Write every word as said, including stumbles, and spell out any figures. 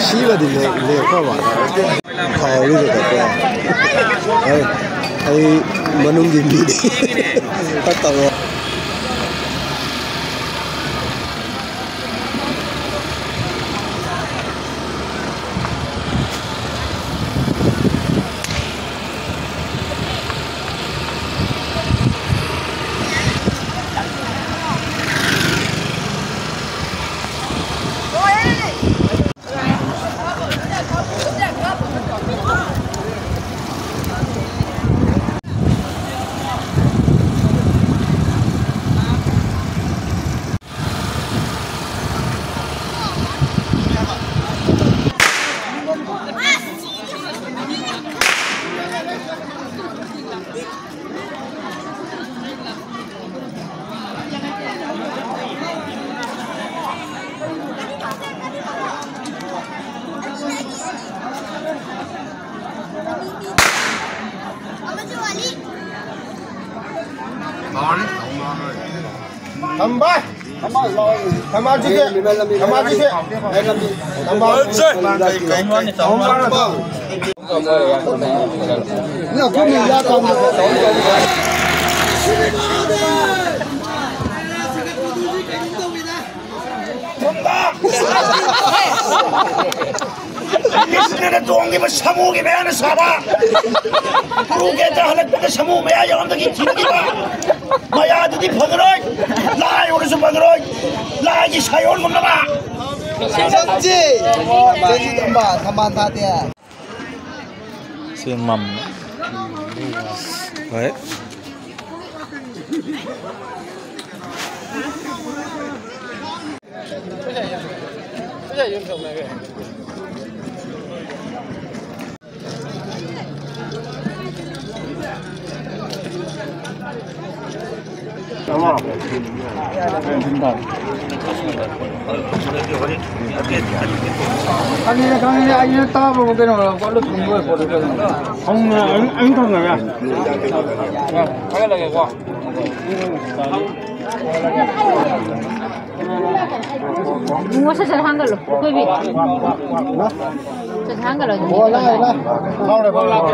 ꯁꯤꯃꯗꯤ ꯂꯦ-, ꯂꯦꯞꯈ꯭ꯔꯕ? ꯐꯥꯎꯔꯤꯕꯗꯀꯣ꯫ ꯍꯣꯏ, ꯑꯩ ꯃꯅꯨꯡꯒꯤ ꯃꯤꯗꯤ ꯐꯠꯇꯕ꯫ ꯊꯝꯕ꯫ ꯊꯝꯃꯁꯤꯗꯤ꯫ ꯊꯝꯃꯁꯤꯗꯤ꯫ ꯊꯝꯕ꯫ ꯏꯁꯀ꯭ꯔꯤꯟꯗ ꯇꯣꯡꯈꯤꯕ ꯁꯥꯃꯨꯒꯤ ꯃꯌꯥꯅ ꯁꯥꯕ, ꯀ꯭ꯔꯨ ꯒꯦꯠꯇ ꯍꯜꯂꯛꯄꯗ ꯁꯥꯃꯨ ꯃꯌꯥ ꯌꯥꯎꯔꯝꯗꯒꯤ ꯊꯤꯈꯤꯕ, ꯃꯌꯥꯗꯨꯗꯤ ꯐꯪꯉꯔꯣꯏ, ꯂꯥꯏ ꯑꯣꯏꯔꯁꯨ ꯐꯪꯉꯔꯣꯏ, ꯂꯥꯏꯒꯤ ꯁꯥꯏꯑꯣꯟꯒꯨꯝꯂꯕ꯫ ꯆꯠꯁꯤ꯫ ꯆꯠꯁꯤ ꯊꯝꯕ, ꯊꯝꯕꯥꯜ ꯊꯥꯗꯦ꯫ ꯁꯤ ꯃꯝꯃꯦ꯫ ꯍꯣꯏ꯫ ꯈꯪꯉꯦ, ꯈꯪꯉꯦ, ꯑꯩꯅ ꯇꯥꯕꯕꯨ ꯀꯩꯅꯣ, ꯄꯣꯠꯂꯨ ꯊꯨꯝꯕ ꯑꯣꯏ ꯄꯣꯠꯂꯨ ꯀꯩꯅꯣ꯫ ꯈꯪꯉꯦ, ꯑꯩ, ꯑꯩ ꯈꯪꯉꯦ꯫ ꯏꯕꯨꯡꯉꯣ, ꯁꯠ ꯁꯠ ꯍꯥꯡꯒꯠꯂꯣ, ꯑꯀꯣꯏꯕꯤ꯫ ꯁꯠ ꯍꯥꯡꯒꯠꯂꯣ, ꯑꯗꯨꯗꯤ꯫ ꯑꯣ, ꯂꯥꯛꯑꯦ, ꯂꯥꯛꯑꯦ꯫ ꯂꯥꯎꯔꯦ, ꯂꯥꯎꯔꯦ꯫